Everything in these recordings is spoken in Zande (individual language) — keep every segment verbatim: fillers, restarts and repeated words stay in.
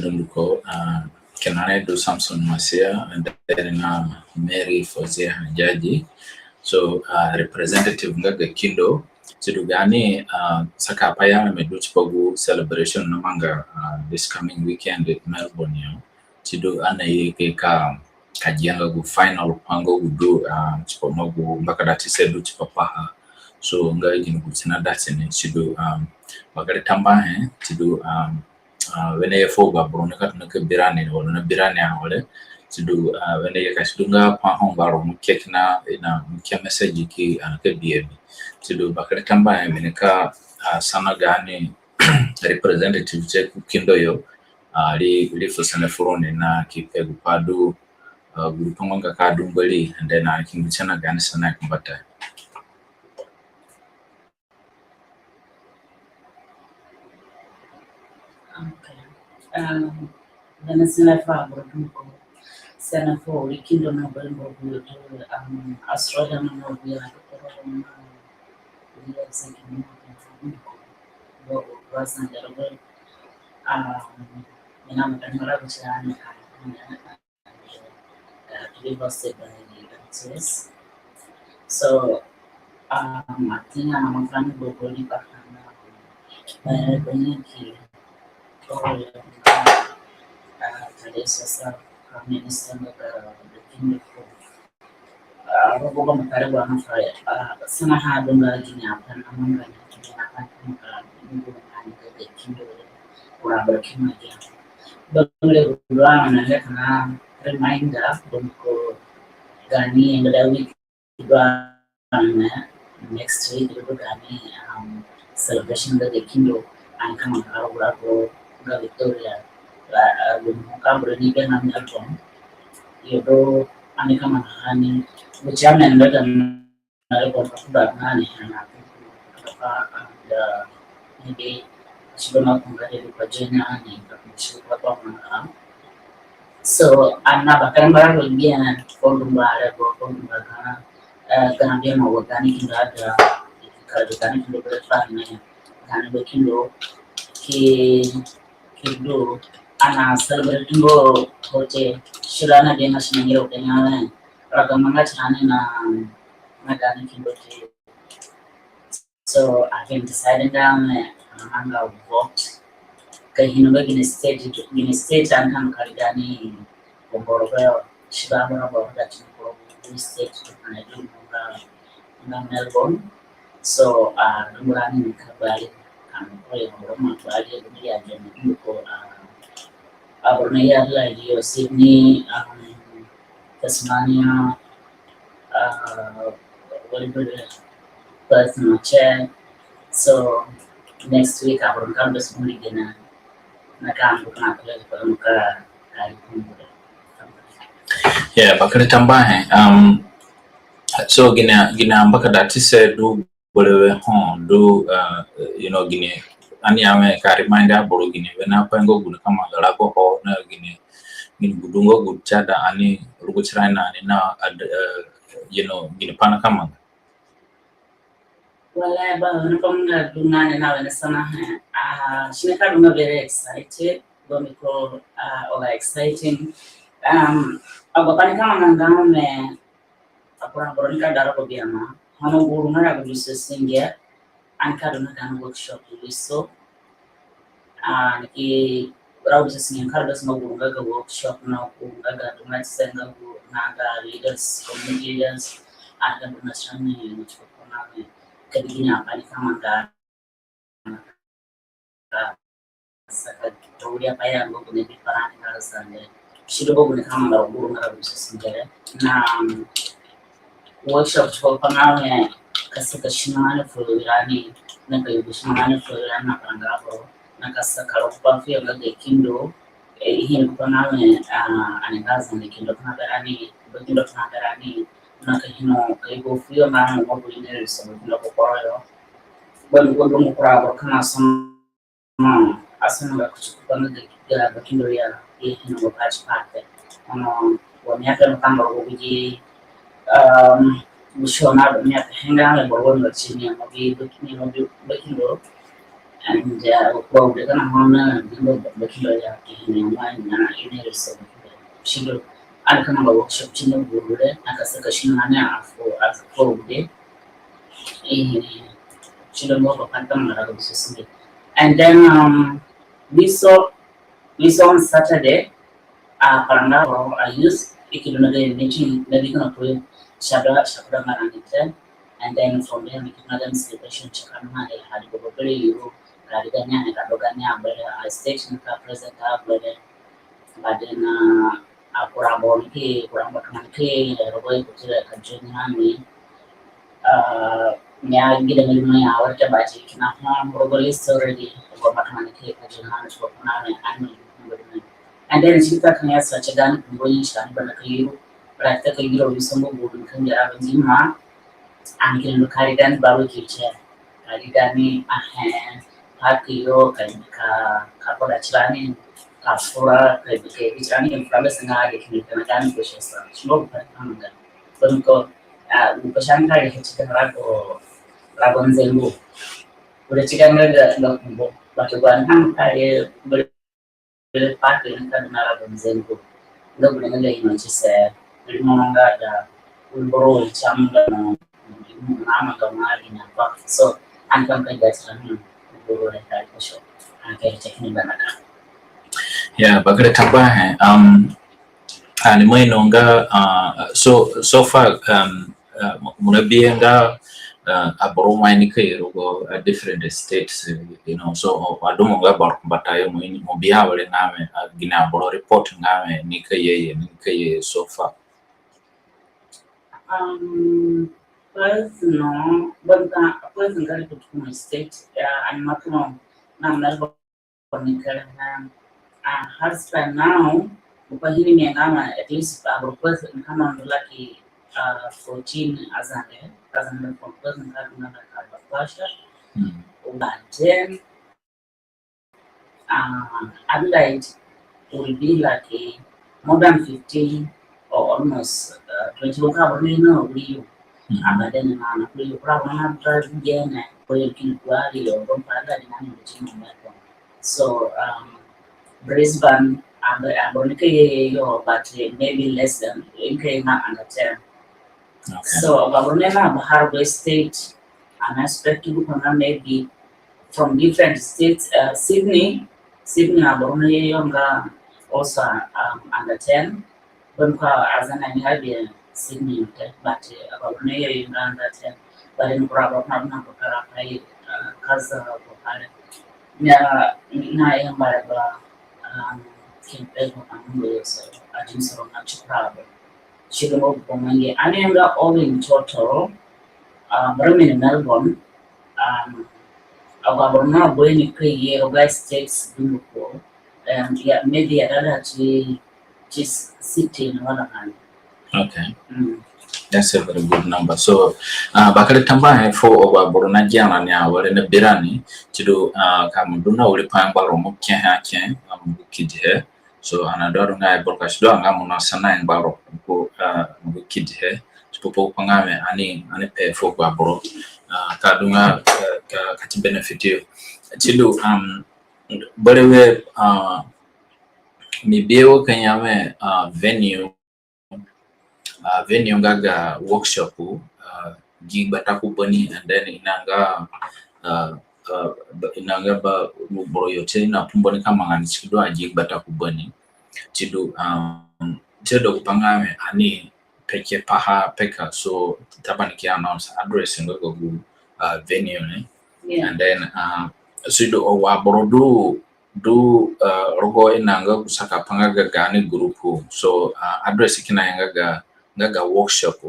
dunduko, uh, kina re du Samson Masia, and then, uh, Mary Fozia Hajaji. So, uh, representative nga ga Kindo, si du gaani, uh, saka apai areme du tipa gu celebration namanga, uh, this coming weekend in Melbourne yo. Si du ani naye ka, ka gianga gu final pa nga gu du, uh, tipa nga gu mbakadatise du tipa paha. So, nga gini gu si naida tini, si du, um, bakere tambuahe, si du, um, uh, wene ye fu agu aboro nika tona ka bi rani, wala na bi rani awere. Si du, uh, wene ye ka si du nga pa ho ngbaro mo ke kina, ina mo ke message ki, uh, ka bi abi. Si du bakere tambuahe mi nika, uh, sana gaani representative ti Kindo yo, uh, ri, ri fu sene fu roni na ki pe gu pai du, uh, gu tongo nga ka du mbari, and then, uh, ki ngu sana gaani sana kumbata. Okay. Um, then it's never a good thing. Sene fu ri Kindo na bari mbo gu, um, Australia na mbo gu ya, um, mina mutangara kuchani ka, uh, to be hosted by the M C S. So, um, I think I'm a fan of Bogoli Bakana. Uh, Bonyaki, oh, uh, Tade Sosa, Prime Minister of the, the Kingdom. Ah, rogo ba makare ba na faya. Ah, sana ha dunga gini apai namanga ni kina apai ka ndu na ni ga ga Kindo re. Kura ba kina ya. Bangre gudua na ya kana reminder dunduko gaani nga da week gudua na next week du gaani, um, celebration ga ga Kindo. Ani ka manga rogo rogo ga Victoria. La, uh, dunduko ka bure ni be na ni album. Yo do ani ka manga ha ni, gu chairman da ga na album ka kuda na ni ha na ka, and, uh, maybe si be ma kunga de kwa jena ni ka kusi kwa kwa manga. So, ani na bakere mbara ro bia na ko dumba re ko dumba ga, uh, ga na bia ma wa gaani Kindo ada, ka gaani Kindo bere pa ni, gaani be Kindo ki, ki du, ani na celebrate ngo hote, sira na de na sina ngiro kenya we. Raga manga chane na, na gaani Kindo te. So I've been deciding down there, and I'm gonna vote. Ka hino ga gini state, gini state ani ka kari gaani boro ga yo, si ba boro ga ti ni koro gini state du ani du nga, nga Melbourne. So, uh, dungu rani ni ka bari, ka mo ko yo boro ma bari, ya je ni ko, uh, aboro na ya la yo Sydney, um, Tasmania, uh, Wollongong, Perth, no chair. So next week aboro ka be sumuri gina na ka ambu ka na kule ko ka ka ikumbu. Yeah, bakere tambuahe. Um, so gini, gini mbakadatise du berewe ho du, uh, you know, gini, ani ya we ka remind aboro gini, we na pa ngo gu ni ka manga rago ho na gini, gini gu du ngo gu si aida ani rugu tirani na ni na, uh, you know, gini pai na ka manga. Wala ba na ka manga du na ni na we na sanahe. Ah, si ni ka du nga very excited, but mi ko, uh, over exciting. Um, agu apai ni ka manga nga me, akura boro ni ka dara ko biama. Hono gu uru nga rago du so singia, ani ka du na gaani workshop du so. Ah, ni ki rago du so singia, ani ka du so nga gu uru nga ga workshop na gu uru nga ga du nga senga gu na ga leaders, community leaders, ani ka du na sani ni ko na me. Ka di gini apai ni ka manga. Saka tauria pa ya ngo kune bi parani na sande. Si du bo kune ka manga gu uru nga rago du so singia re. Na, um, workshop ko pa nga we ka saka sino mani fu rani, na ka yugu sino mani fu rani na paranga ko, na ka saka ro pa fu yo nga ga Kindo, eh, hino pa nga we, ah, ani nga Zande Kindo pa nga berani, ba Kindo pa nga berani, na ka hino ka yugu fu yo nga mo mo buri ne so Kindo ko koro yo. Ba ni ko do mo kura ko ka na so Mm, asana nga kuti ku pa nga ga, ga, ga Kindo ya, i hino ngo pati pati. Ono, wa mi aka no kamba wo guji, um, gushona do mi aka henga nga boro wo no chini, mo bi, mo bi, mo bi, ba Kindo. And uh, ko de kana hona, dindo bakindo ya kihini ma na ine reso. Sidu, ani kana ba workshop tini guru re, na ka saka sino na afu afu de. Eh, sidu mo ko kanta mara ko sisi. And then um, we saw we saw on Saturday, a paranga ro a youth, i ki du na ga meeting na di kana ko sabra sabra ngara ni te. And then from there mi ki du na ga celebration ti kana ma de hadi ko ko yuru ka di ga nya ne ka do ga nya bere a station ka present a bere. But then uh, a kura bo ni ki kura bo kana ki ro ko i ku ti ka join na mi. Uh, mi a gida mi ma ya wara ta bati kina ha rogo list already. Go back man ke ka jina na ko kuna me ani. And then si ka kan ya sa ce gani kumbo yin sha ni bana ka yiro. But I take a yiro wi so mo go kan ya aba ni ma. Ani kini kari gani ba wi ke ce. Kari gani a hen. Pati yo ka ka ka ko da tirani ka fura ka ke tirani ka fura be sanga de kini kana gani ko shi sa. Shi mo ka kan ga. Ko ko a, gu pashanga ye he tika rago, rago nzengu. Ure tika nga ga, ga kumbo. But gu ani hanga ka ye bere pati ni ka duna rago nzengu. Nga bere nga ga ino ti se, ri mo nga ga, uri boro uri cham nga no, na ma ga ma ri na pa. So, ani kan ka ga sa ni, boro re ka ko sho. Ani ka ye tika ni bana ka. Yeah, bakere tambuahe. Um, Ani mo ino nga, uh, so, so far, um, uh, mo na bihe nga, uh, aboro mo ini ka ye rogo, uh, different states, uh, you know, so, uh, wa du mo nga boro kumbatayo mo ini, mo bihe awere nga me, uh, gini aboro report nga me, ni ka ye, ni ka ye so far. Um, first no, but, uh, first nga report ku mo state, uh, ani ma ku mo na Melbourne. Konika, uh, husband now, kwa hini mi ngama at least aboro kwezi nkama ndulaki, uh, fourteen Azande, Azande kwa kwezi nkama ndulaki aboro kwasha. Mm. But then, uh, Adelaide will be like a more than fifteen or almost, uh, twenty. Kwa aboro ni no will you? Mm. Abade ni na na kuri kura wana drive gene kwa yo kini kwari yo ro pada ni na ni mutima mbako. So, um, Brisbane, aboro ni ka ye yo, but, uh, maybe less than, in ka ye nga under ten. Okay. So, aboro ni na Baha'i State, I'm expecting to maybe from different states, uh, Sydney, Sydney aboro ni ye yo nga also, um, under ten. Bem ka Azande ni ha bia Sydney te, but, uh, aboro ni ye yo nga under ten. But in kura aboro na na kura pai, uh, kaza ko pare. Na, na ye mbara ba, um, kimpe ko amungo yo so, ajin so na chukura aboro. Sidu mo ko mangi. Ani nga all in total, uh, bari mi ni Melbourne, um, agu aboro na bwe ni ka ye rogo states dunduko, um, ya, maybe ya dada ti, ti sixteen wala hani. Okay. Mm. That's a very good number. So, uh, bakere tambuahe fu agu aboro na gia rani awere na bi rani, sidu, uh, ka mo du na wiri pai ngbaro mo kehe ake, uh, mo kidihe. So, ani adu adu nga i boro ka sidu nga mo na sana ngbaro ko, uh, mo kidihe. Tipa gu pai nga me ani, ani pe fu agu aboro, uh, ka du nga, uh, ka, ka ti benefit yo. Sidu, um, berewe, uh, mi bi wo ka ya me, uh, venue, uh, venue nga ga workshop, uh, gi gbata ku bani, and then i na nga, uh, uh, i na nga ba boro yo te i na pumbo ni ka manga ni sidu a gi gbata ku bani. Sidu, um, sidu gu pai nga me ani peke paha peka, so tipa ni ki announce address nga ga gu, uh, venue ni. Yeah. And then, uh, sidu agu aboro du du, uh, rogo i na nga gu saka pai nga ga gaani group. So, uh, address kina nga ga, nga ga workshop.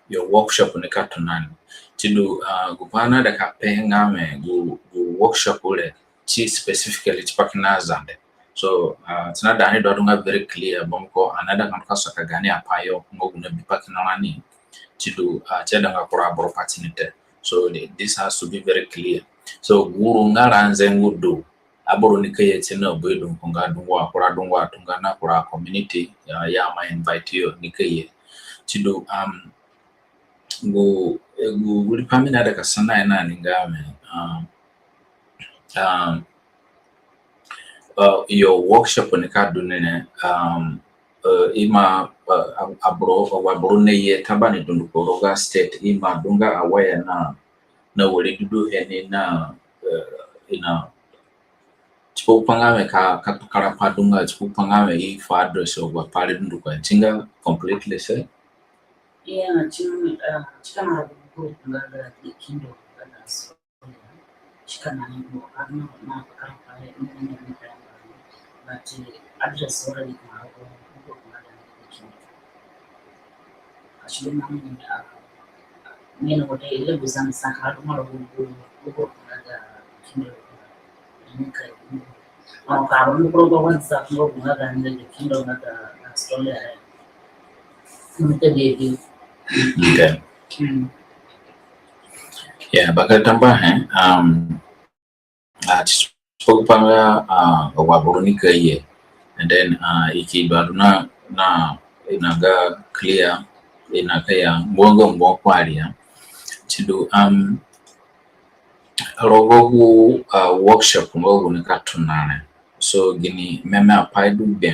Yo workshop ni ka tona ni. Sidu, uh, gu pai ani aida ka pe nga me gu, gu workshop re ti specifically tipa kina Azande. So, uh, si naida ani du adu nga very clear, bambiko ani aida ka ndu ka saka gaani apai yo nga gu na bipa kina rani. Sidu, uh, si aidanga kura aboro pati ni te. So, th-, this has to be very clear. So, gu uru nga ra nzengu du, aboro ni ka ye ti na bwe dungu nga dungu akura dungu atunga na kura community, ya, ya ma invite yo ni ka ye. Sidu, um, gu, gu, gu wiri pai mi naida ka sanahe na ni nga me, um, um, uh, your workshop ni ka du ni ne, um, uh, ima, uh, aboro, agu aboro naye ta ba ni dunduko rogo a state, ima du nga aware na, na wari du du he ni na, uh, ina, tipa gu pa nga wẽ ka, ka kpakara pa du nga, tipa gu pa nga wẽ i fu address agu apai re dunduko, ti nga completely se. Yeah, ti, uh, ti ka na group nga ga the Kingdom nga ga Australia. Ti ka na ni mo, a na, na kpakara pa re, ni, ni, ni, ni, but, uh, address already ka na group nga ga the Kingdom. Actually, na ni, uh, ni no te ile buza ni sa ka du ma ro gu, gu, gu, gu, nga ga Kingdom. Ni ka, ni ka ro ni ku rogo WhatsApp ngo gu nga ga ni the Kingdom nga ga Australia. Ni ka de di. Okay. Mm. Yeah, bakere tambuahe. Um, Ah, ti, tipa gu pa nga, ah, agu aboro nika ye. And then, ah, i ki du adu na, na, i na ga clear, i na ka ya, ngbongo ngbongo kuari ya. Ti du, um, rogo gu, ah, workshop nga gu nika tona re. So, gini meme apai du gbe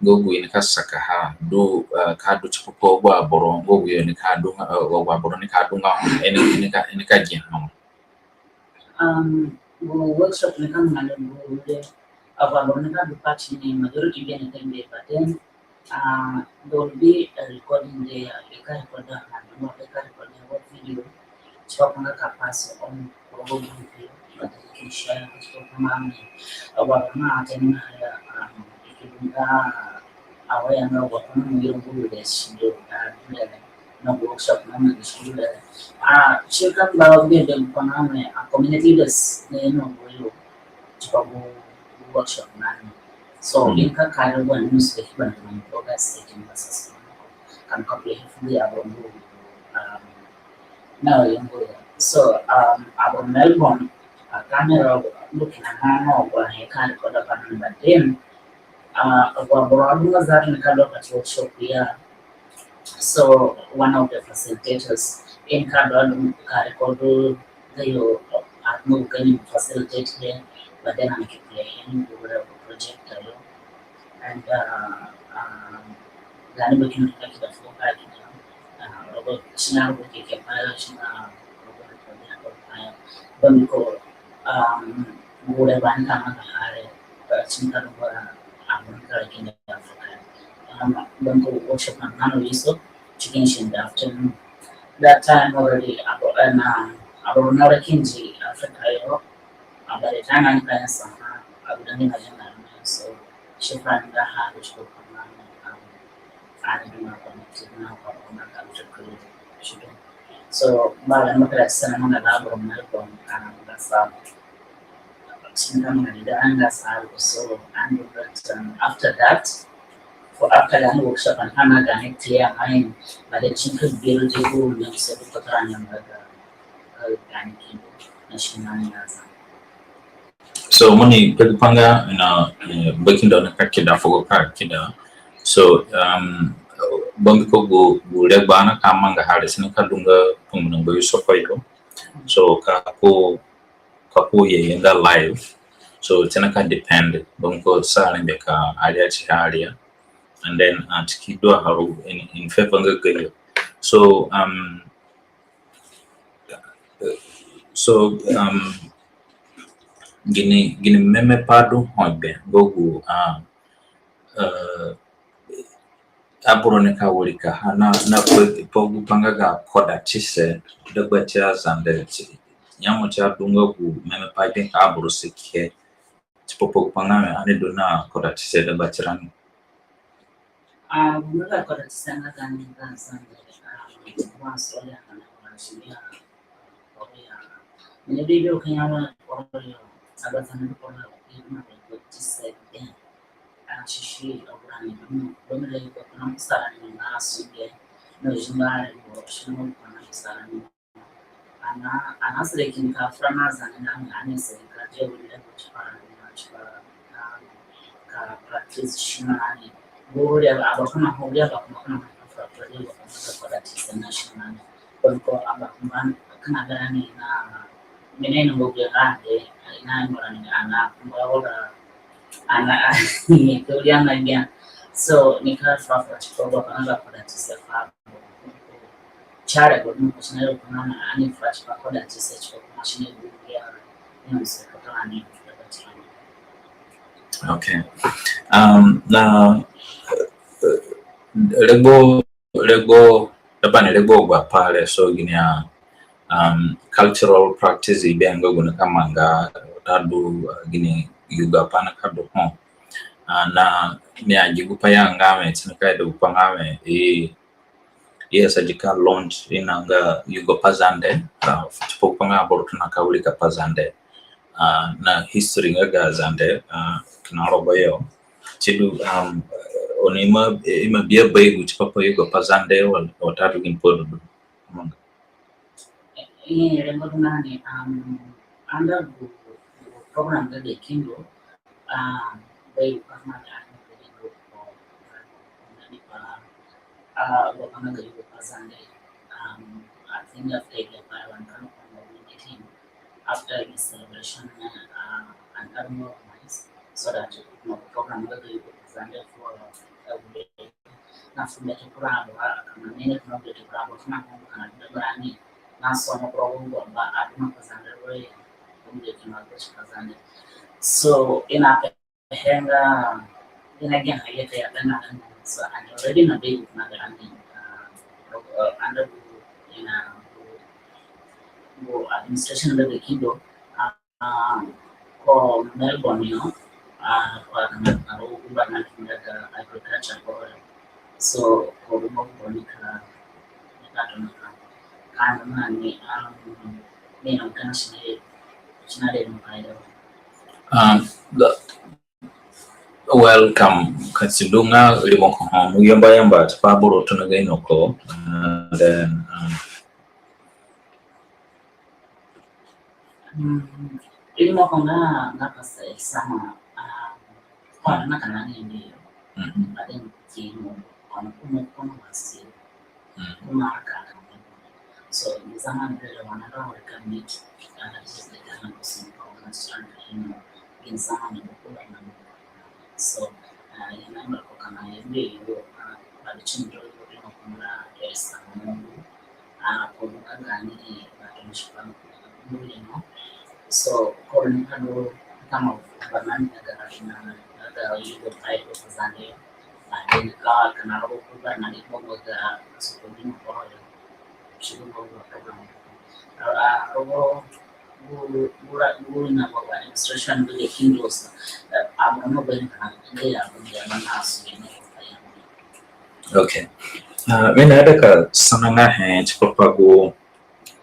nga gu i nika sakaha, du, ah, ka du tipa gu aboro, nga gu yo nika du, ah, agu aboro nika du nga ho, i ni, i nika, i nika gi ho. Um, gu workshop nika manga ni gu re, agu aboro nika du part ni, majority be ni ka be, but then, uh, there will be a recording there, i ka record a, and i ka record a video, tipa gu nga ka pass on ku rogo group yo, but then i ki share, tipa gu nga mi, agu aboro na attend na ya, um, i ki du nga aware nga agu apai na mo yuru gu leaders si du, uh, du re, na gu workshop na mo yuru gu leaders. Ah, si ka ngba be de gu pa nga mi, ah, community leaders ni no gu yo, tipa gu, gu workshop na ni. So, mm, i ka carry gu ni mo speak ba ni mo August eighteen versus ka mo ka play fu ya gu, um, na yo gu yo. So, um, aboro Melbourne, uh, camera, looking at how no gu he ka record a pa ni, but then, uh, agu aboro adu nga zatu ni ka du ka ti workshop ya. So one of the facilitators in ka du adu ka record gayo, uh, adu nga gu ka ni facilitate he, but then ani ki play he ni gu projector yo. And, uh, um, gaani bakere ni ka kida fuo ka kida, uh, rogo sina rogo keke pa yo, sina rogo record pa yo. Bambiko, um, gu re ba ni ka mangaha re, uh, si nika du nga aboro nika ra kindi Africa. Um, bambiko workshop na nano wiso, si kini si in the afternoon. That time already, aboro, uh, na, aboro na ra kindi Africa yo, uh, by the time ani ka nyasa ha, agude ni na jana so, si fu ani nga ha, si fu ani nga ha, um, ani du na connected na, na ka si du. So, ba la mo kala sana mo na la aboro Melbourne, uh, nga sa. Since I'm gonna do that, and that's how it was. So, and but, um, after that, for after that workshop, and I'm not gonna clear mind, but then si ka build the whole new set of program and, uh, uh, and national. So, mo ni pe gu pa nga na, eh, bakindo na ka kida fugo ka kida. So, um, bambiko gu, gu regbo ani ka mangaha re, si nika du nga pumuna ngba yu soko yo. So, ka ko ka ko ye nga live. So, si nika depend. Bambiko sa rengbe ka aria ti aria. And then, uh, si ki du a ha ro in, in favor nga gayo. So, um, so, um, gini, gini meme pai du ho gbe nga gu, uh, uh, aboro nika wirikaha na, na pa, pa gu pa nga ga kodatise dagba ti Azande ti. Nyemu ti adunga gu meme pai gbe ka aboro si ke tipa pa gu pa nga ani du na kodatise dagba tirani. Ah, gu nga ga kodatise nga ga ni ga Azande, ah, wa Australia na wa Nigeria. Korea. Mene bibi o kenya wa Korea, Azande Korea, ina kodatise. Asisi agu rani, mm, bambiko na kusala ni na sunge, no zimba re, no sino na kusala ni. Ana, ana sere kini ka fura na Azande na ani, ani sere ka je wiri re kuti para ni na tipa ka, ka practice si na ani. Buru ya abakuma ho ya abakuma kuna ka fura fura ya abakuma ka kodatise na si na ani. Bambiko abakumba kina gara ni na mi na ino mo gbe nga ande, ina mora ni ana, kumba ora, ana, ni ko ria na gia. So, ni ka fa fa ti ko ba kana ka koda ti se fa. Chare ko mo ko sina yo kana na ani fa ti ko koda ti se ti ko kuma sina yo ya. Ni mo se ko kana ni ko koda ti. Okay. Um, na, uh, regbo, regbo, tabani regbo gu apai re, so gini a, um, cultural practice i bi nga gu nika manga, watadu, uh, gini yugo apai nika du ho. Uh, na mi agi gu pai ya nga mi, ti nika ida gu pai nga mi, e, Yes, a di ka launch ina nga yugo Pazande, uh, tipa gu pai nga aboro tona ka wirika Pazande, uh, na history nga ga Zande, uh, kina rogo yo. Sidu, um, oni ima, ima bi a bai gu tipa pa yugo Pazande, wa, watadu gini pai du. Amanga. Eh, eh, rengbe du nani, um, under gu, gu program nga ga Kindo, um, bai gu pai nga ga Kindo, uh, nani pa, uh, gu pai nga ga yugo Pazande, um, I think after the pai one kan ko meeting, after the celebration, uh, and more organize, so that, you know, program nga ga yugo Pazande for every day. Na fu bete kura aboro, kana nene kuna bete kura aboro, kana kuna kana bete kura ni. Na somo kura gu ba adu na Pazande we, gu bete na gu Pazande. So, ina pe henga, ina gen ha yete ya bena na. So, and already na be na be ani, uh, uh, under gu, ina gu, gu administration nga ga Kindo, uh, Ah, ko Melbourne yo, ah, ko kana na ro ku ba na ki na ga agriculture ko. So, ko ru mo ko ni ka, ni ka to na ka. Ka na ni, um, ni na ka si ni, si na de mo ka ida. Um, the, welcome. Ka si du nga rimo ko ho, mo yamba yamba, tipa aboro tona ga ino ko. And then, um, Mm, rimo ko nga, nga ka sa sama, ah, ko na kana ni ndi. Mhm. But then, ki mo, ko na, ko na, ko na wasi. Mhm. Ko na ka ka ni. So, ni zaman bere wana ka wori ka meet, ah, this is the kind of person ko na strong, you know, in zaman ni ko na. So, ah, i na mba ko kana yembe yo, ah, ba bi chini to yo, yo, kumra, eh, sa mungu. Ah, ko ka gani, eh, ba to mshipa, mungu, you know. So, ko ni ka do, kama, ba mani ka ga, na, na ga, yugo pai ko Zande. Ah, then ka, kana ro ko ba na ni ko ga, so ko ni ko. Sidu ko ga program. Ah, ro gu, gu ra, gu na gu administration nga ga Kindo sa, eh, aboro no beni kana, nge ya, nge ya mana asu, nge ya. Okay. Ah, mi naida ka sana nga he, tipa pa gu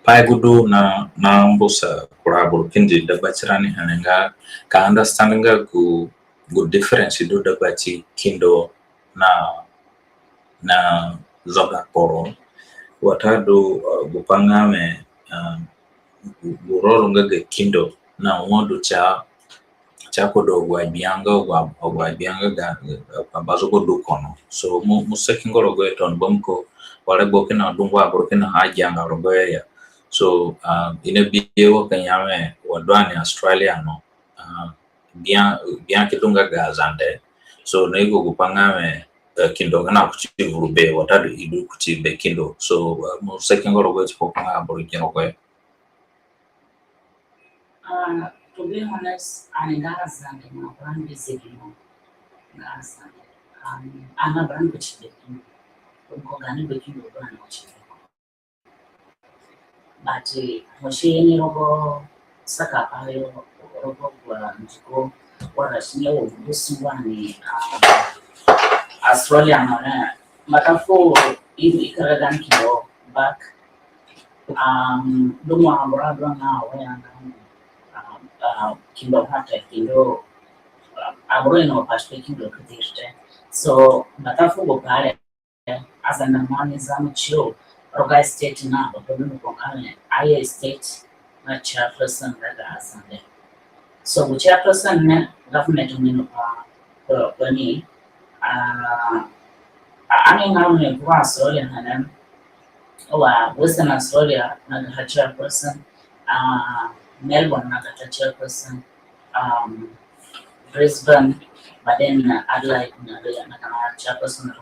pai gu du na, na mbusa kura aboro kindi dagba tirani he nga ka understand nga gu, gu difference du dagba ti Kindo na, na zoga kporo. Watadu, uh, gu pai nga mi, uh, gu, gu roro nga ga Kindo na wai du ti a, ti a koda agu agbia nga, agu, agu agbia nga ga, uh, abazogo du kono. So, mo, mo saki nga rogoho tona, bambiko wa regbo kina dungu aboro kina ha gia nga rogoho ya. So, uh, i na bi wa ka ya mi, wa du ani Australia no. Uh, gbia, gbia ki du nga ga Zande. So, na yugo gu pai nga mi, eh, Kindo nga na kuti vuru be, watadu i du kuti be Kindo. So, eh, mo saki nga rogoho tipa pai nga aboro gi rogoho. Ah, to be honest, ani nga Azande, na brand busy, you know. Nga Azande. Um, ani na brand kuti be Kindo. Ko gani be Kindo, brand kuti be Kindo. But, eh, mo si ni rogo saka pa yo, rogo gu ndiko, wara si ni wo gu si wa ni, ah, Australia no ne. Mbata fu i, i karaga ni Kindo back. Um, du mo aboro du na wa ya na, um, uh, Kindo hata Kindo, uh, aboro ino pa Kindo kutirte. So, mbata fu gu pai re, Azande mo ni zamu tiyo, rogo state na, ba ko ni ko nga ni, aye state na chairperson nga ga Azande. So, gu chairperson ne, government ni no pa, pa, pa ni, ah, a, ani nga ni ku Australia na ne, wa Western Australia na ga chairperson, ah, Melbourne na kata chairperson, um, Brisbane, but then, uh, Adelaide na kata chairperson,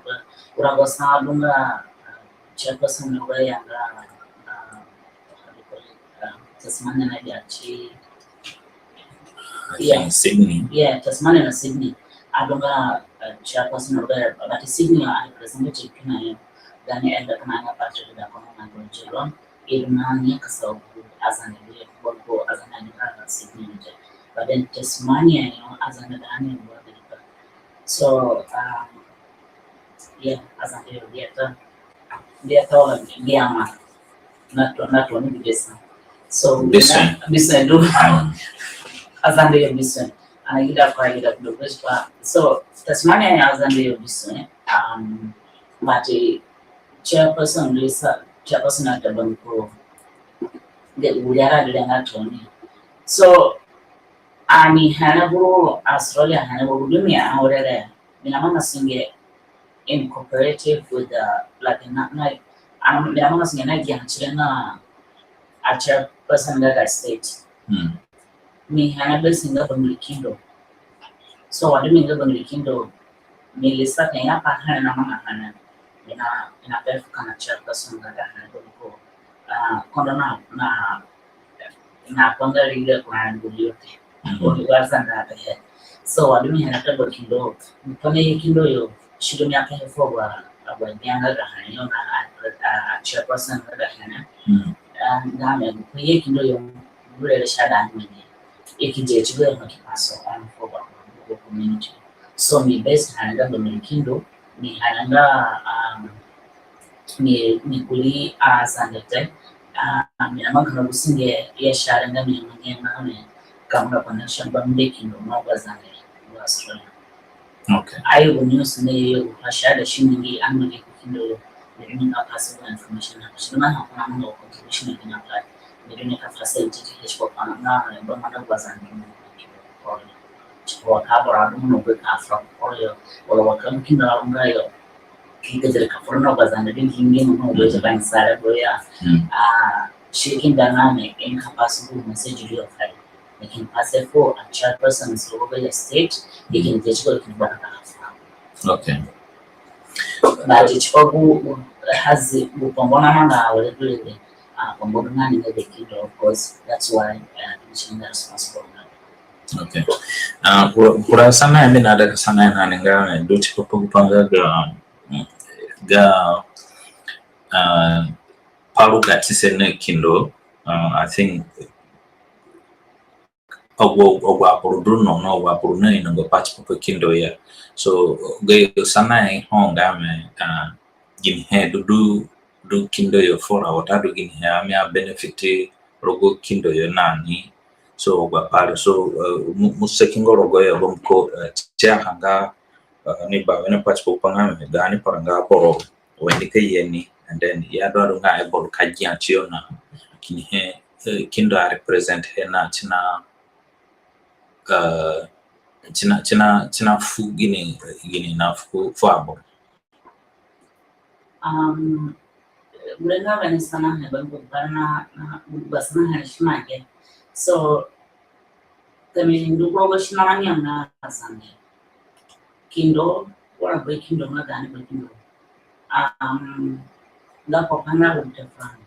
kura gu sa du nga, uh, chairperson nga ya nga, uh, how do you call it? Uh, Tasmania na ya chi, yeah, Sydney. Yeah, Tasmania na Sydney. Adu nga, uh, chairperson nga, but Sydney a representative kina yo. Then elder kina nga Patrick da kono na go jelo. Iri na ni ka sa gu Azande du yo, gu Azande ni ka sa Sydney ni. But then Tasmania yo Azande da ni gu. So, um, yeah, Azande yo biata. Biata wa biama. Na to, na to ni bisa. So, bisue. Bisue du. Azande yo bisue. Ana gida kwa gida kudo kwa. So, Tasmania yo Azande yo bisue. Um, but, eh, chairperson du sa, chairperson na tabanko. De wujara de nga toni. So, ani hana buru Australia, hana buru dumi a orere. Mi na manga singe incorporated with the, like, na, na, um, mi na manga singe na gia chire na a chairperson nga ga state. Hmm. Mi hana be singa bangiri kindo. So, wa du mi nga bangiri kindo, mi lisa ka ya pa hana na manga hana. Mi na, mi na pe fu kina chairperson nga ga hana ko. Ah, kondo na, na, na panga riga kwa ndu yote. Mm. Oni wa Zande ape he. So, wa du mi hana ka ba kindo, mi kone ye kindo yo, si du mi ape he fu wa, wa nyanga ga hana yo na, a, a, a chairperson ga hana. Mm. Ah, nga mi ko ye kindo yo, gure re sa da ni. E ki je ti go yo ki paso on fu wa, wa community. So, mi best hana ga ba mi kindo, mi hana ga, um, mi, mi kuri Azande te, ah, mi na manga na gu singe ya share nga mi, mi na manga mi ka manga connection ba mi be kindo na gu Azande gu Australia. Okay. Ayo gu news ni yo gu pa share si mi ngi a mi ngi ku kindo, mi ni ka pass gu information na, si na ha ko na manga contribution ni na pa, mi ni ka facilitate ki si ko pa na, na, ba manga gu Azande ni ko. Wa ka boro du mo ka fura kuru yo, wala wa ka mo ki na nga yo. Ki ka zere ka fura na gu Azande ni, ki ngi mo gu Azande sare boro ya. Mm. Ah, si ki nda nga mi, in ka pass gu message du yo kai. Mi ki pass it fu a chairperson so gu ya state, i ki nda ti ko ki ba ka fura. Okay. But ti ko gu, gu, hazi gu kombo na manga wala du le. Ah, kombo na ni nga be kindo, of course, that's why, uh, mi si nga responsible nga. Okay. Ah, kura, kura sanahe mi na ida ka sanahe na ni nga, eh, du tipa pa gu pa nga ga, mm, ga, ah, pa ruga tise na kindo, ah, I think, agu, agu aboro du no, no, agu aboro na ino nga pa tipa pa kindo ya. So, gayo sanahe ho nga mi, ah, ginihe du, du, du kindo yo fura, watadu ginihe a mi a benefit rogo kindo yo na ni. So, agu apai re, so, eh, mo, mo saki nga rogo yo, bambiko, eh, ti aha nga, eh, ni ba wene pa tipa pa nga mi, gaani paranga aboro, wene ka ye ni, and then, ya du adu nga aboro ka gia tiyo na, ginihe, eh, kindo a represent he na, ti na, eh, ti na, ti na, ti na fu gini, gini na fu, fu aboro. Um, gure nga wene sanahe ba gu ba na, na, gu ba sanahe si ma ge. So, ka mi ndu ku rogo si na rani nga Azande. Kindo, wala ba kindo nga gaani ba kindo. Um, nga ko pa na gu te furani.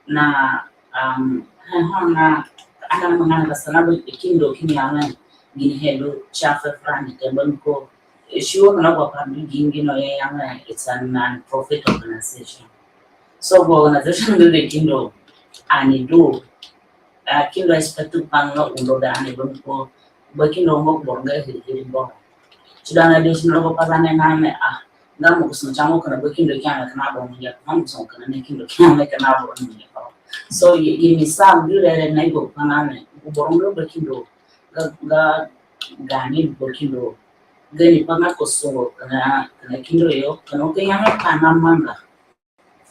Na, um, he ho na, ana manga na ka sana ba kindo kini ya nga, ginihe du ti ape furani te, bambiko, eh, si wo na gu pa du gi ngi no ya nga, it's a non-profit organization. So, gu organization du be kindo, ani du, ah, kindo expect pa nga undo gaani, bambiko, ba kindo nga boro nga hiri hiri boro. Ti da na de si na rogo pa Zande na mi, ah, nga mo kusu mo chamo kana ba kindo kia na kana boro mo ya, nga mo kusu kana ne kindo kia na kana boro mo ya. So, ye, ye mi sa du re re na i gu pa na mi, gu boro nga ba kindo, ga, ga, gaani ba kindo, gaani pa nga kusu kana, kana kindo yo, kana ka ya nga pa na manga.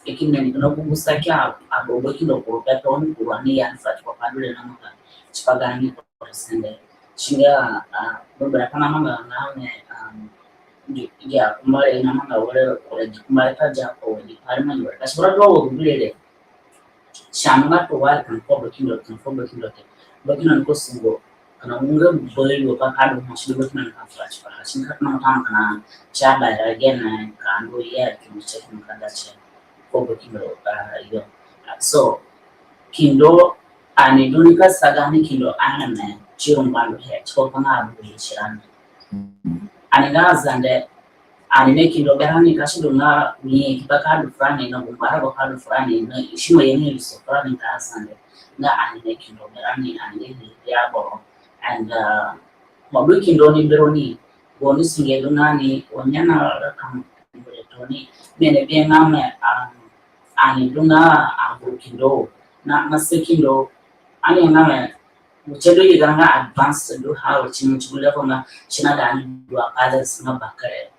Lakini ni kina gu gu sa kia, a, abo ba kindo kuru pepe oni kuru ani ya ni fa tipa pa du re na manga. Tipa gaani kuru sende. Si nga, ah, ba bra pa na manga na mi, um, gi, gi akumba re na manga were, were gi kumba re ka ja ko, were gi pa re manga were. Ka si bra du wa gu du re re. Si andunga tooni wari kina fuo bakindo, kina fuo bakindo te. Bakindo ni ka sungo. Kina unga bari wo pa ka du mo si du bakindo ni ka fura tipaha. Si ni ka tona mo tona kina si abaira gene ka ndu ya ki mo si ki mo ka da si fuo bakindo, ah, yo. So, kindo ani du ni ka sa gaani kindo ani me si ru mbando he, tipa gu pa nga abu ye si rani. Ani nga Azande, ani ne kindo berani ka si du nga ni ki ba ka du furani, na gu mbara ba ka du furani, na si mo ye ni so furani nga Azande. Nga ani ne kindo berani, ani ne ni ya boro. And, uh, mo du kindo ni beroni, gu ni sunge du na ni, o nyana ra kam, toni, mi ne bi nga me, um, ani du nga agu kindo, na, na se kindo, ani nga me, mo si du ye ga nga advanced du ha, o si mo si gu level nga si na gaani du a palace nga bakere,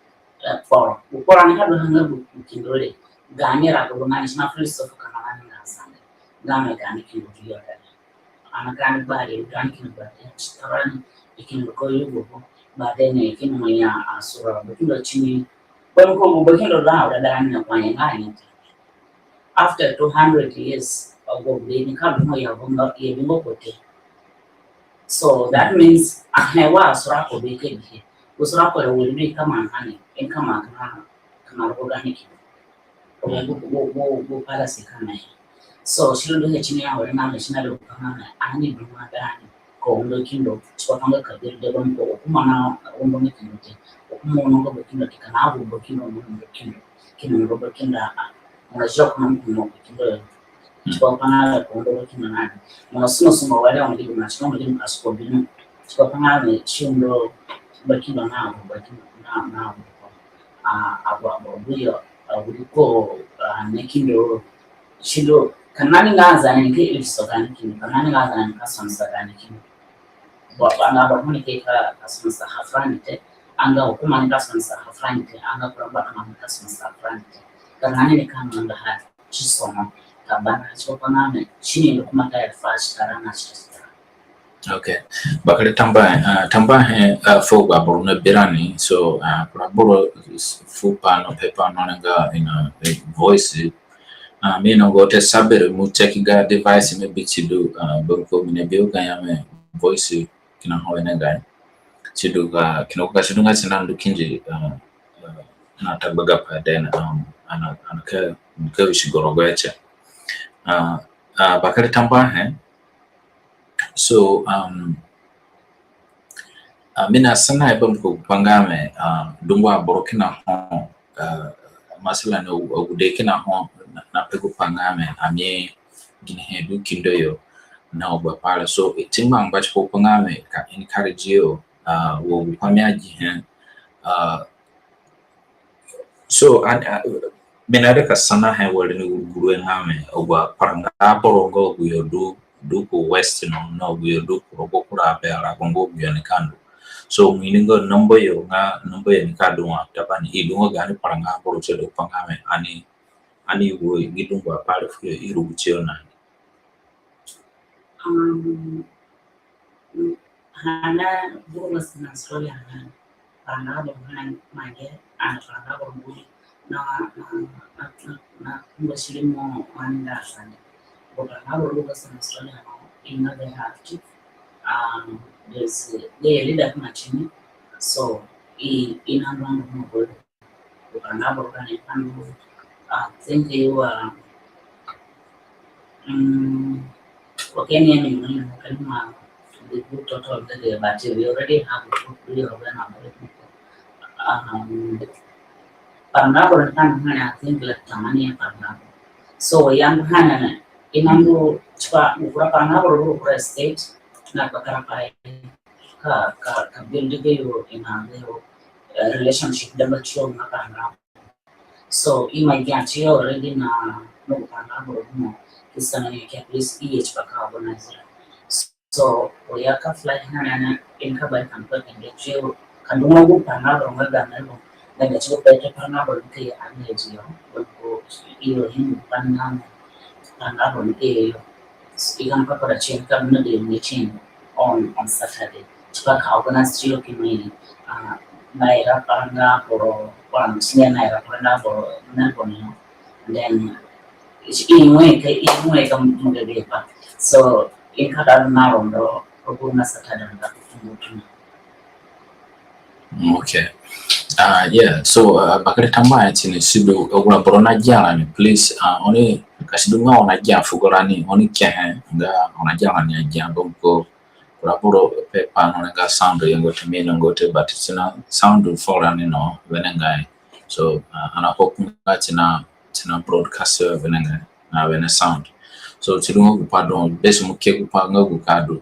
eh, kporo. Gu kporo ani ka du ha nga gu kindo re. Gaani rago du nga ni si na philosophy ka manga ni nga Azande. Nga me gaani kindo du yo re. Ani gaani gbari, gaani kindo gbari. Si tarani, i kindo ko yugo ko. Ba de ne, i kindo mo ya asura, bakindo si ni. Bambiko gu bakindo du a, o da da ni na kwa ya nga ni. After two hundred years ago, be ni ka du mo ya bunga, ye bunga ko te. So that means, ahe wa asura ko be ke bihe. Asura ko ya wiri be ka ma hani, en ka ma ka, ka ma ro gaani ki. Ko be gu, gu, gu, gu palace ka ma he. So, si du he si ni ya wiri na me si na du ka ma me, ani du ma gaani. Ko undo kindo, tipa pa nga ka biri de bambiko, ko ma na undo ni kindo te. Ko ma undo nga bakindo te, ka na agu bakindo, undo kindo. Kina undo bakindo a. Mo na zio ko na mo kindo. Tipa pa nga ko undo bakindo na ni. Mo na suno suno wale, mo di ma, tipa mo di ma ka suko binu. Tipa pa nga me si undo bakindo na agu bakindo na, na agu ko. A, agu, agu, agu yo, agu ko, a, ne kindo. Si du, ka nani nga Azande ni ka iriso gaani kindo, ka nani nga Azande ni ka sonsa gaani kindo. Bo, anga ba mo ni ke ka, ka sonsa ha furani te, anga hukuma ni ka sonsa ha furani te, anga kura ba kama ni ka sonsa ha furani te. Ka nani ni ka manga ha, si sono, ka bana, si ko na me, si ni hukuma ka ya fa, si ka ra na si ka ra. Okay. Bakere tambuahe, ah, tambuahe, ah, fu agu aboro nabi rani. So, ah, kura boro fu pa no pe pa no nga, you know, eh, voice. Ah, mi no go te sabere mo check ga device mi bi si du, ah, bambiko mi nabi u ga ya me voice kina ho ne ga. Si du ga, kina ko ga si du nga si na ndu kindi, ah, ah, na tagbaga pa den, um, ana, ana ka, ka si goro go ya che. Ah, ah, bakere tambuahe. So, um, ah, mi na sana e bambiko gu pa nga me, ah, dungu aboro kina ho, ah, masalan, agude kina ho, na, na pe gu pa nga me, ami ginihe du kindo yo, na agu apai re. So, i ti ngbangba tipa gu pa nga me, ka encourage yo, ah, wa gu pa mi agi he, ah, So, and, uh, mi naida ka sanahe were ni guruguru nga me, agu aparanga aboro nga agu yo du, du ku West no, na agu yo du ku rogo kura be arago nga agu yo nika ndu. So, mo ini nga number yo nga, number yo nika du wa, tabani, i du nga gaani paranga aboro tie du pa nga me, ani, ani wo gi dungu apai re fuyo i rugu tiyo na ni. Um, hana buru Western Australia hana, paranga aboro hana mange, ani paranga aboro buru na, na, na, na, na, na, kumba siri mo mani da sani. Bo paranga aboro buru Western Australia no, i nga very active. Um, there's, uh, they lead up machine. So, i, i na ndu mo buru. Gu paranga aboro ka ni ka ndu, ah, thank you, ah, mm, okay, ni ni ni ni ka ni ma the good total that they, but we already have a good deal of them. Um, paranga aboro ka ni, I think, like, tamani ya paranga aboro. So, yang hana na, i na ndu tipa gu kura paranga aboro, gu kura state, na kpakarapai ka, ka, ka build gayo, i na gayo, eh, relationship dagba tiyo na paranga aboro. So, i ima gia tiyo already na, na gu paranga aboro mo, ki sana ni ki at least i ye tipa ka organize. So, wa ya ka fly hana na, i nika bai ka nika ka gia tiyo, ka du nga gu paranga aboro nga ga Melbourne, na ga tiyo pa ita paranga aboro nika ye ani ye tiyo, wa ko iyo hin paranga aboro nika ye yo. I ka nika koda tiyo, i ka du na de meeting on, on Saturday. Tipa ka organize tiyo ki mi, ah, naira paranga aboro, wa mi si ni naira paranga aboro, Melbourne no. And then, i nwe ka, i nwe ka mo ga ge pa. So i ka da na rondo ko na sa ta da na ko. Mm, okay. Uh, yeah, so uh, bakere tambuahe tini. Sidu, agu aboro nagia rani, please, uh, oni, ka sidu nga oni nagia fugo rani, oni kehe nga oni nagia rani agia, mbiko kura boro pe pa no nga sound yo nga ti mi no nga ti, but si na sound fu rani no wenengai. So uh, ani ape ku nga si na, si na broadcast wenengai na wene sound. So sidu nga gu pa du, bes mo ke gu pa nga gu ka du,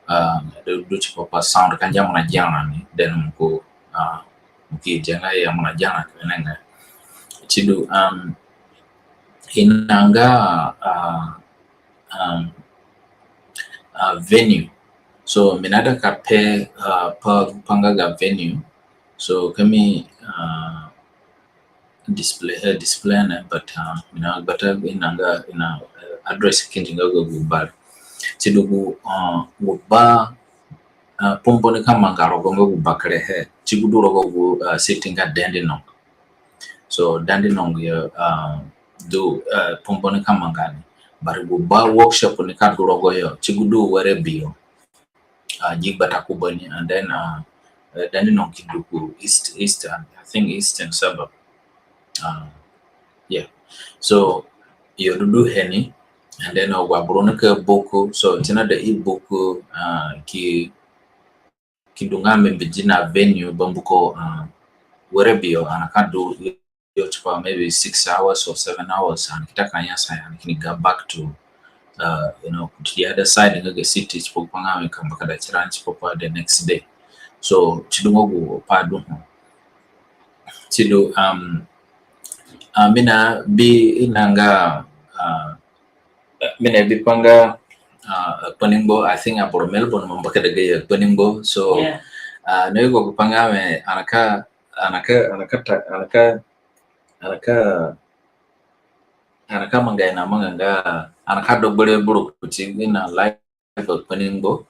uh, du, du tipa pa sound ka ngia mo nagia rani, then mo ko, uh, mo ki dia nga ya mo nagia rani wenengai. Sidu, um, i na nga, uh, um, uh, venue. So mi naida ka pe, uh, pa, pa nga ga venue. So ka mi, uh, display, uh, display ne, but uh, mi na gbata i na nga, i na, uh, address kindi nga gu ba re. Sidu gu, uh, gu ba, uh, pumbo nika manga rogo nga gu bakere he, si gu du rogo gu, uh, city nga Dandenong. So Dandenong yo, uh, du, uh, pumbo nika manga ni. But gu ba workshop nika du rogo yo, si gu du were bi yo. Uh, gi gbata ku bani, and then, uh, uh, Dandenong ki du ku east, east, and I think eastern suburb. Uh, yeah. So yo du du he ni, and then, uh, agu aboro nika book. So si naida i book, uh, ki, ki du nga mi bi di na venue, bambiko, uh, were bi yo ani ka du yo tipa maybe six hours or seven hours, ani ki ta ka nyasa ya, ani kini ga back to, uh, you know, to the other side nga ga city, tipa gu pa nga mi ka mbakada tirani tipa pa the next day. So sidu nga gu pa du ho. Sidu, um, uh, mi nabi i na nga, uh, mi nabi pa nga, uh, Kpaningbo, I think aboro Melbourne ima mbakada gayo Kpaningbo. So, yeah. Uh, na yugo gu pa nga mi, ani ka, ani ka, ani ka ta, ani ka, ani ka, ani ka manga i na manga nga, ani ka do gbere buru kuti i na live Kpaningbo.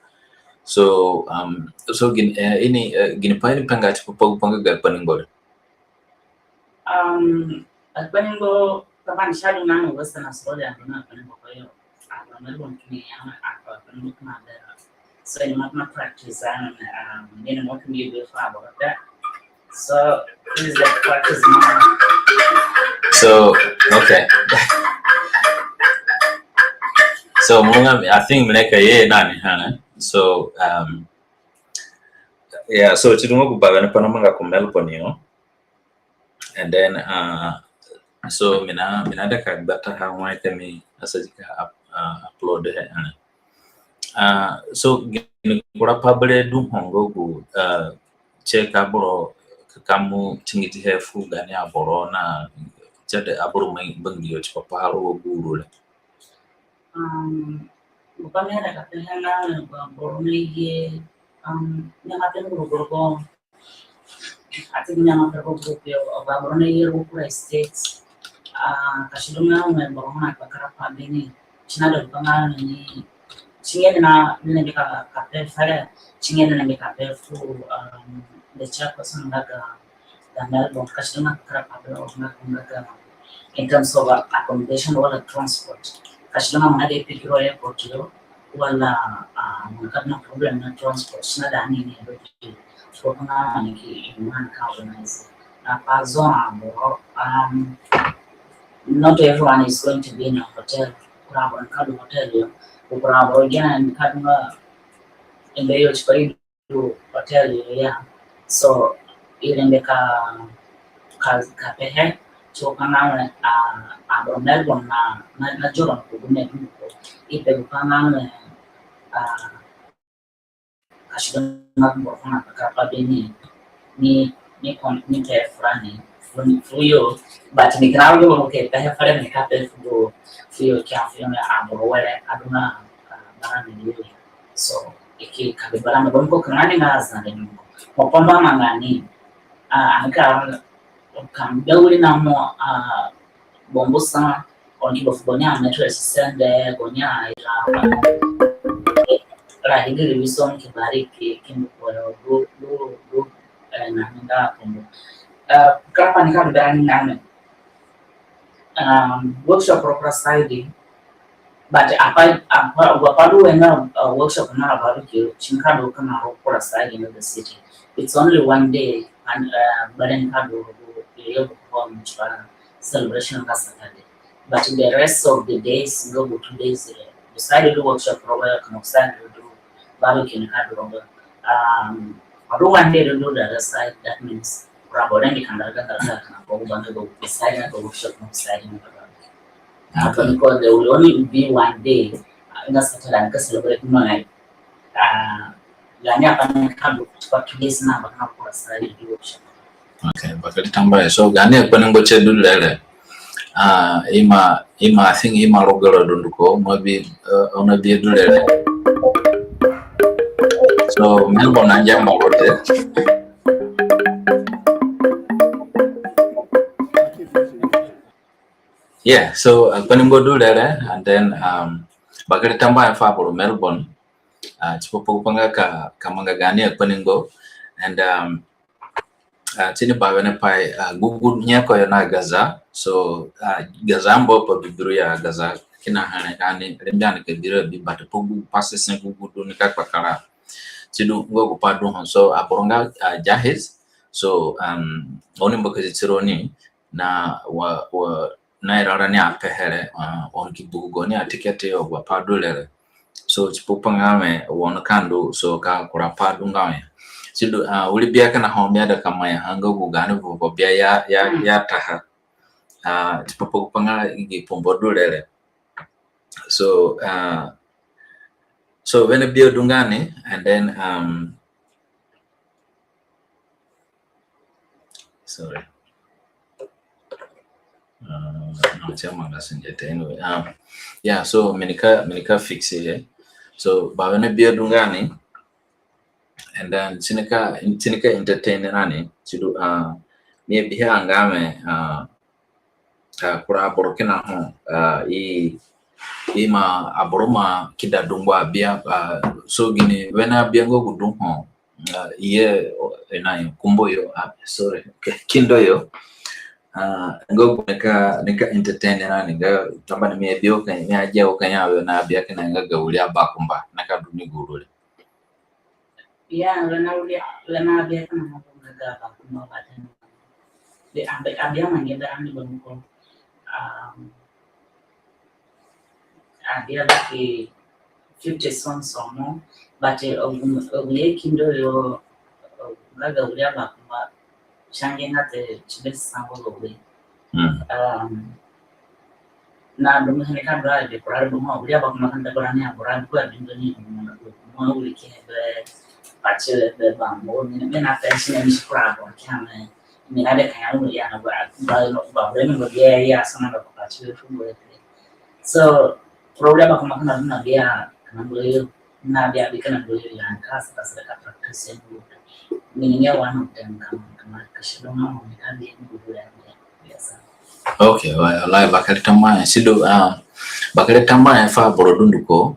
So, um, so gini, uh, ini, uh, gini pa ini pe nga tipa pa gu pa nga ga Kpaningbo re? Um, Kpaningbo, taban si adu na Western Australia, na Kpaningbo ko yo. Aboro Melbourne kini ya, aboro Kpaningbo kina bera. So i na maa practice, and, um, mi na maa kini be fa aboro da. So please, let's practice more. So, okay. So mo nga, I think mi nika ye na ni ha. So, um, yeah, so sidu nga gu ba ni pa na manga ku Melbourne yo. And then, uh, so mi na, mi naida ka gbataha wai ka mi asadi ka up-, uh, upload he, uh. Uh, so gini kura pa berewe du ho nga gu, uh, si ka boro ka, ka mo tingidi he fu gaani aboro na si aida aboro mangi bangiriyo tipa pa rogo gu uru re? Um, gu pa mi aida ka pehe nga gu aboro naye, um, nyaka pe nguruguru gu, ati nyama pe gu group yo, gu aboro naye rogo kura states. Ah, ka si du nga wẽ boro ho na kpakara pa beni, si naida gu pa nga ni, si ngia ni na, ni na bi ka, ka pe fere, si ngia ni na bi ka pe fu, um, the chairperson nga ga ga Melbourne, ka si du nga kpakara pa bero nga, nga ga, in terms of, uh, accommodation wala transport. Ka si du nga mo naida i pick ro airport yo, wala, uh, mo ka na problem na transport, si naida ani ini ro. So ka nga ani ki, ani ka organize. Na pa zone aboro, um, not everyone is going to be in a hotel. Kura aboro ka du hotel yo. Kura aboro gene ka du nga, ende yo si pa i du hotel yo ya. So i rengbe ka, ka, ka pehe, so ka nga wẽ, ah, aboro Melbourne na, na, na zoro ku gu me du ko. I pe gu pa nga wẽ, ah, ka si du nga boro ho na kpakara pa beni, ni, ni kon, ni pe furani, fu, fu yo, but mi kina ro ke pehe fere mi ka pe fu, fu yo kia fu yo na aboro were, adu na, ah, bara mi yo ya. So i ki ka bi bara mi boro ko kina ni nga Azande ni ko. Mo pomba manga ni, ah, ani ka, ka be wiri na mo, ah, bambu sa, oni ki ba fu boni a mattress sende, boni a ira, ra higiri biso ki bari ki, ki mbu ko du, du, du, eh, na nga kumbu. Eh, kura pa ni ka du bara ni nga me. um, workshop ro kura side, but apai, apai, agu apai du wene, uh, workshop na barbecue, si nika du kina ro kura side in the city. It's only one day, and, uh, but then ka du, du, du, du, celebration ka Saturday. But the rest of the days, nga gu two days, uh, beside the workshop ro, ka mo side du, du, barbecue nika du ro. Um, but one day du, du the other side, that means, kura aboro ni kandara ga kandara ga kina ko banga go beside na go workshop na beside na barbecue. Okay. Because there will only be one day, uh, in a Saturday, and ka celebrate my, uh, gaani apai nika du for two days na, but na kura side du workshop. Okay, bakere tambuahe. So, gaani akpaningbo tie du re re. Ah, ima, ima, I think ima rogo ro dunduko, mo bi, uh, ono bi du re re. So, Melbourne angia mo ro te. Yeah, so, uh, akpaningbo du re re, and then, um, bakere tambuahe fu aboro Melbourne. Uh, tipa pa gu pai nga ka, ka manga gaani akpaningbo, and, um, uh, tini bawene pai, uh, gu gu nyeko yo na Gaza. So, uh, Gaza mbu pa bibiro ya Gaza kina here, gaani rengbe ani ka bira bi, but pa gu pai sese gu gu du nika kpakara. Sidu nga gu pai du ho. So, aboro nga, uh, Jahiz. So, um, oni mbakadi tironi na wa, wa, na irara ni apehe re, uh, oni ki bugu gaoni aticket yo, agu apai du re re. So, tipa pa nga wẽ, wa oni ka ndu, so ka kura pai du nga wẽ. Sidu, uh, wiri bia kina ho mi aida ka maa ha nga gu gaani vovo bia ya, ya, ya taha. Uh, tipa pa gu pai nga gi pumbo du re re. So, uh, so wene bia du nga ni, and then, um, sorry. Uh, no, ti amanga sunge te. Anyway, um, yeah, so mi nika, mi nika fix it, eh. So, bawene bia du nga ni, and then si nika, si nika entertain rani, sidu, uh, mi abihe nga wẽ, uh, uh, kura aboro kina ho, uh, i, ima aboro ima kida dungu abia, uh, so gini wene abia nga gu du ho, uh, i ye, uh, ina yo kumbo yo, uh, sorry, okay, kindo yo. Uh, nga gu nika, nika entertain rani nga, tambua ni mi abi wo ka, mi agia wo ka ya wene abia kina nga ga wiri abakumba, nika du ni gu ru re. Ya, wene wiri, wene abia kina ho nga ga abakumba, but then, the abi-, abia mangi berani bangko. Um, abia like fifty songs or more, but, uh, agu, agu ye kindo yo, uh, nga ga wiri abakumba, si angianga te, si be sango ga wiri. Mm. Um, na du mi he ni ka du a de kura du mo, wiri abakumba ka nda kura ni aboro du ko a bi ndo ni mo, mo wiri ki he be, pati be bambu, mi, mi na pension ni si kura aboro ki a mi, mi na de ka ya wiri ya na ba, ba, ba, wiri ni mo bia ya sana ba pati be fu mo. So, problem abakumba ka na du na bia, ka na du yo. Na bia bi ka na du yo ya ka sa ka sa ka practice ni. Mi ni ya one of them ka, ka ma ka si du na mo ni ka bi ni du ya. Yes, sir. Okay, well, wallahi, bakere tambuahe. Sidu, um, bakere tambuahe fu aboro dunduko.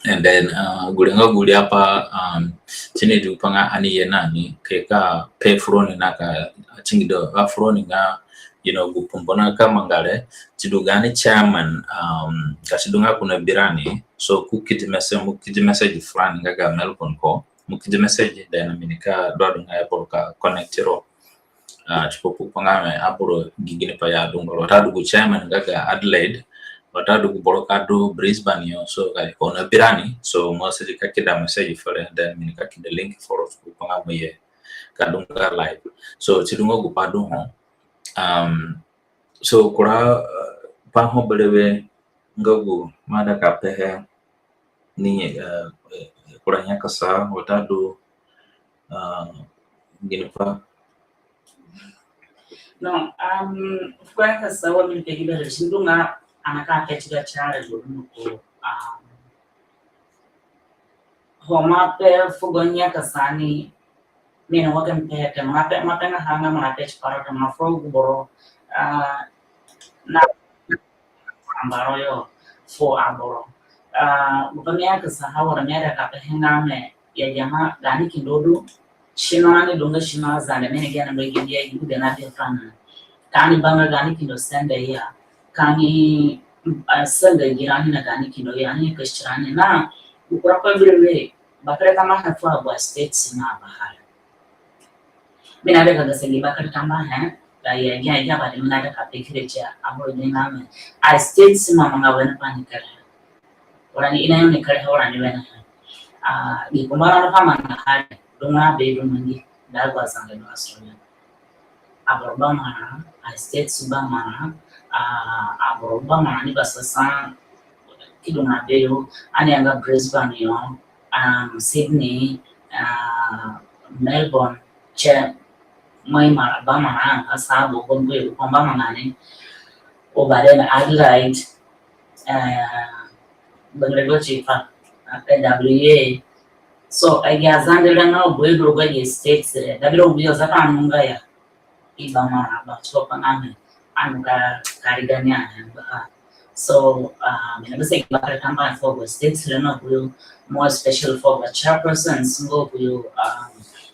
And then, uh, gu rengo gu riapai, um, tini du pa nga ani ye na ni, ke ka pe fu roni na ka, tingi do, a fu roni nga, you know, gu pumbo na ka manga re, sidu gaani chairman, um, ka si du nga ko na bi rani, so ko kedi message, mo kedi message fu rani nga ga Melbourne ko, mo kedi message, then mi ni ka du adu nga ya boro ka connect ro. Ah, tipa gu pa nga wẽ aboro gi ginipai ya du nga ro, watadu gu chairman nga ga Adelaide, watadu gu boro ka du Brisbane yo, so ka ko na bi rani, so mo asadi ka keda message fu re, then mi ni ka keda link fu ro, tipa gu pa nga mo ye ka du nga live. So, si du nga gu pa du ho. Um, so, kura, uh, pa ho berewe nga gu mo aida ka pehe ni, uh, uh, kura nyakasa, watadu, uh, ginipai. No, um, kura nyakasa wa mi ni pe gi bere si du nga ani ka pe ti ga chare gu du ko, um, ho mo ape fugo nyakasa ni, mi ni wa ka mi pe te, mo ape, mo ape nga ha nga mo ape ti kpara te, mo afu gu boro, ah, na ambaro yo fu aboro. Ah, gu pa mi nyakasa ha wara mi aida ka pehe nga mi ya jama gaani kindo du, sino ani du nga sino Azande, mi ni gene be gi ya gi du gene different. Ka ani banga gaani kindo sende ya. ka ani, ah, sanga gi rani na gaani kindo ya, ani ka si rani na gu kura pa bire re, bakere tambuahe fu agu a states na baha re. Mi naida ka gasa gi bakere tambuahe, ka ya gi, ya gi abade mi naida ka pe kire ti aboro ni na me. A states ma manga wene pa ni kere. Wara ni ina yo ni kere, wara ni wene. Ah, gi kumba na pa manga ha re, du nga be du mangi, da gu aZande du Australia. Aboro ba marã, a states ba marã, ah, aboro ba marã ni basasa, ki du nga be yo, ani anga Brisbane yo, um, Sydney, ah, Melbourne, tie, mai marã, ba marã, asa bo, bo, bo, kumba marã ni, o ba de na Adelaide, eh, bangre go tipa, a P W A. So, agi aZande re nga agu e du rogo agi states re, da bira agu yo za ka nunga ya. I ba marã ba tipa pa nga me, ani ka kariga ni ahe ba. So, ah, mi na bisa gi bakere tambuahe fu agu states re na agu yo, more especially fu agu chairpersons nga agu yo, um,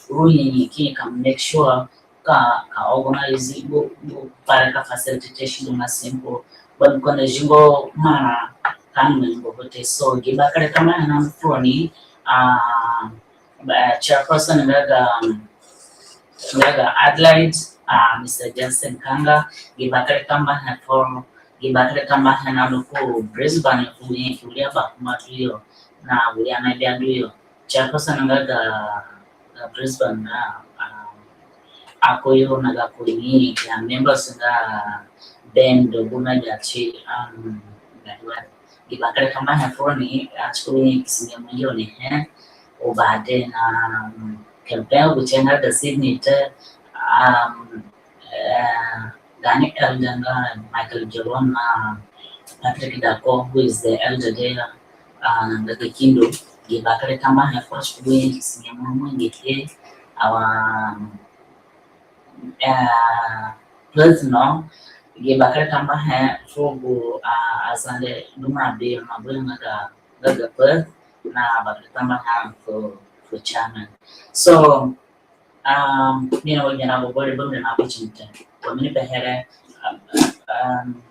ru nyanyaki ka make sure ka, ka organize gu, gu pai re ka facilitate si du nga simple. But ko na zingo marã ka ni mengo bote. So, gi bakere tambuahe na fu roni, ah, ba, chairperson nga ga, nga ga Adelaide, ah, Mister Justin Kanga, gi bakere tambuahe fu, gi bakere tambuahe na du ku Brisbane, fu ni, fu ria ba kuma du yo, na ria na bia du yo. Chairperson nga ga, ga Brisbane na, ah, ako yo na ga ko ni, ya members nga Ben do guna ya ti, um, ga dua. Gi bakere tambuahe fu roni, ah, ti ko ni kisi ni mo yo ni he. O ba de na, um, campaign gu ti nga ga Sydney te, um, eh, gaani elder nga Michael Jerome na Patrick Dako, who is the elder there, ah, nga ga kindo, gi bakere tambuahe fu roni, kisi ni mo mo ni he, our, eh, Perth no, gi bakere tambuahe fu gu, ah, aZande du nga be ma bu nga ga, ga ga Perth, na bakere tambuahe fu, fu chairman. So, um, mi na wa gana bo bore bambe na bu tinte. Wa mi ni pehe re, um, um,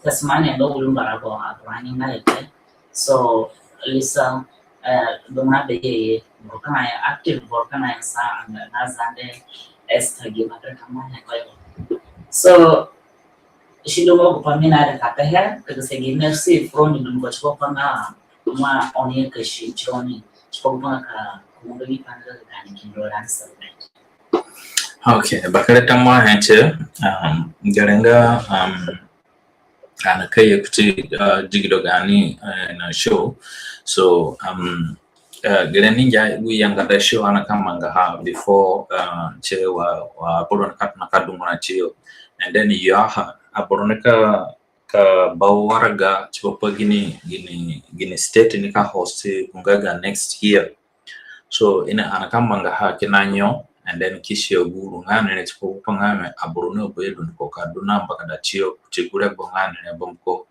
Tasmania nga wulu mbara bo akurani nga ete. So, Lisa, eh, du nga be ye, boro ka na ya active, boro ka na ya sa, anga na Zande, Esther gi bakere tambuahe ko yo. So, si du nga gu pai mi naida ka pehe, ka gasa gi merci fu roni dunduko tipa gu pai nga, mo oni ye ka si tironi, tipa gu pai nga ka, ka undo gi pai nga ga gaani kindo rani celebrate. Okay, bakere tambuahe tie, um, gere nga, um, ani ka ye kuti, uh, digido gaani, uh, na show. So, um, uh, gere ni ngia gu yangada show ani ka mangaha before, uh, tie wa, wa aboro nika tona ka dungura tiyo. And then yo aha, aboro nika, ka ba waraga tipa pa gini, gini, gini state nika host gu nga ga next year. So, i na, ani ka mangaha kina nyo, and then ki si agu uru nga ni re tipa gu pai nga me aboro na bayo dunduko ka du na mbakada tiyo, ti gu regbo nga ni re bambiko,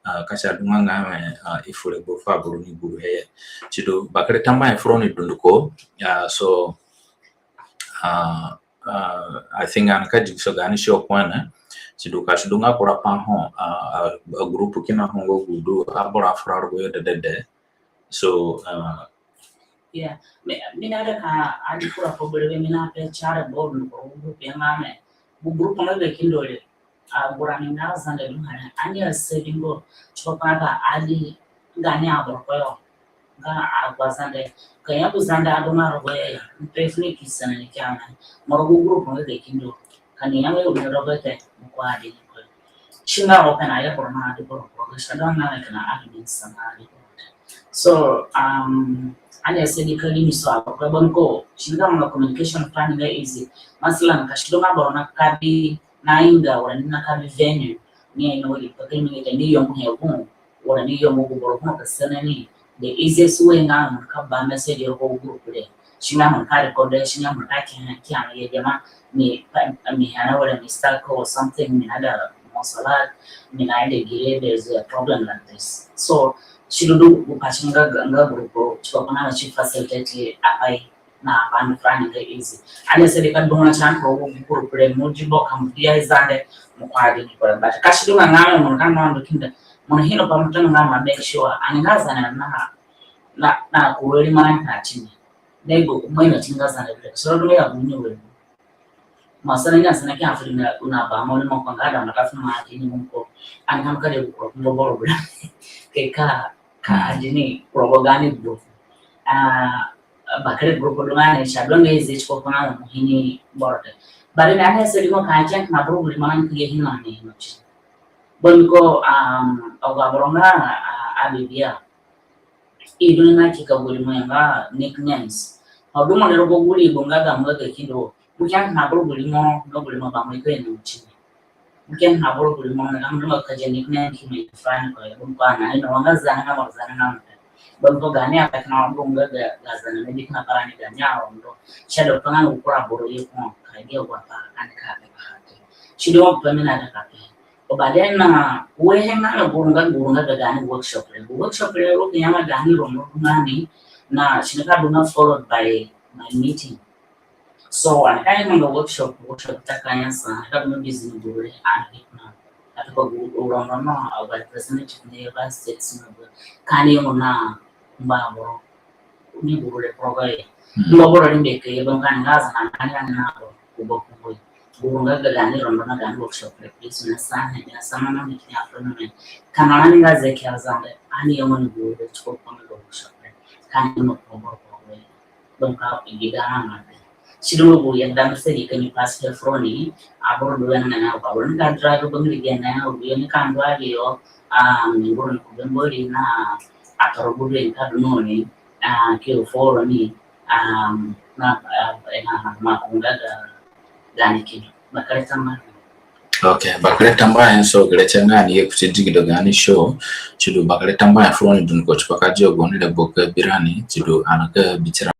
ah, ka si adunga nga me, ah, i fu regbo fu aboro ni guruhe ya. Sidu, bakere tambuahe fu roni dunduko, ah, so, ah, ah, I think ani ka digiso gaani show ku ene. Sidu, ka si du nga kura pai ho, ah, ah, a group kina ho nga gu du aboro afura rogoyo dedede. So, uh, yeah, mi, mi naida ka adi kura pai berewe mi na pe share board no ko group ya nga me. Gu group nga ga kindo re, a, gu rani nga Zande du ha re, ani asadi ngo tipa pai ka adi gaani aboro ko yo. Nga agu aZande, ka ya gu Zande adu nga rogoyo ya, mi pe fu ni ki sana ni ki ya nga, mo rogo gu group nga ga kindo. Ka ni ya nga yo ni rogo te, mo ko adi ni ko. Si nga ro kina ya boro na adi boro ko, si adu nga kina adi ni sana adi boro te. So, um, ani asadi ka limit so aboro ko, bambiko si nga mo communication plan nga easy. Masalan, ka si du nga boro na ka bi na inga, wara ni na ka bi venue, ni ino wari pa kini mi ni yo mo he gu, wara ni yo mo gu boro ko ka sana ni. The easiest way nga mo ka ba message yo ko group re. Si nga mo ka record, si nga mo ka ki ha ki ha ya jama, mi pa, mi ha na wara mi stuck or something, mi naida mo sala, mi naida gire, there's a problem like this. So, si du du gu pai nga, nga group, tipa pai nga si facilitate apai na band furani nga easy. Ani asadi ka du nga sa ni ko gu group re, mo di bo ka mo di ya Zande, mo ko adi ni ko re. But ka si du nga nga mo ka na ndu kina, mo na ino pa mo tona nga mo make sure ani nga Zande na, na, na ku wari mo na ka ti ni. Na i gu mo ino ti ni nga Zande re. So du ya gu ni wari. Mo asana ni asana ki afiri na, na ba mo ni mo ko nga da mo ka fu mo ati ni mo ko. Ani ka mo ka de gu ko ngo boro bra. Ke ka, ka adi ni ko gu gaani group. Ah, bakere group du nga ni sa du nga easy ti ko ko na mo hini boro te. Bari na ni asadi mo ka ati ni ka mo boro bra mo na ki ye hino ni hino ti. Bon ko, um, agu aboro nga, ah, abibia. I du ni na ki ka gu rimo nga nicknames. Ho du mo ni rogo gu rimo nga ga mo ga kindo. Mo ki ya na boro gu rimo, no gu rimo ba mo i ko ino ti ni. Mo ki ya na boro gu rimo nga ga mo ka dia nickname ki mo i furani ko ya, bon ko ana, i no nga Zande nga mo, Zande nga mo te. Bon ko gaani aka kina boro nga ga, ga Zande ni bi kina parani gaani arondo. Si adu pa nga no gu kura boro ye ko ka gi agu apai ani ka pe pa ha te. Si du mo pa mi na da ka pe. O ba de na we he nga na gu nga, gu nga ga gaani workshop re. Gu workshop re ro ki ya nga gaani rondo nga ni na si ni ka du nga followed by, by meeting. So ani ka ye nga workshop, workshop ta ka ya sa, ani ka du nga busy ni gu re, ani ki na. Ati ko gu rondo no, a representative ni ba states no gu. Ka ni yo na mba boro ni gu re program ye. Mba boro ni be ke ye bon ka ni nga Zande na ni ani na boro ku ba ku bo. Gu nga ga gaani rondo na gaani workshop re, please, na sa ni, na sa na ni ki ya fu ni. Ka na ni nga Zande ki ya Zande, ani yo ni gu re ti ko ko ni ga workshop re. Ka ni no ko boro ko gu re. Bon ka i gi gaani ma be. Si du gu ya da mi se ni ka ni pass he fu roni, aboro du we na na ko boro ni ka drive bangiri gi na, gu yo ni ka ndu a gi yo, ah, ni boro ni ku be mbori na, atoro gu re ni ka du no ni, ah, ki o fu roni, ah, na, ah, na ma ku nga ga gaani ki. Bakere tambuahe. Okay, bakere tambuahe. So gere ti nga ni ye kuti digido gaani show. Si du bakere tambuahe fu roni dunduko tipa ka dia gu ni re gboka birani, si du ani ka bi tira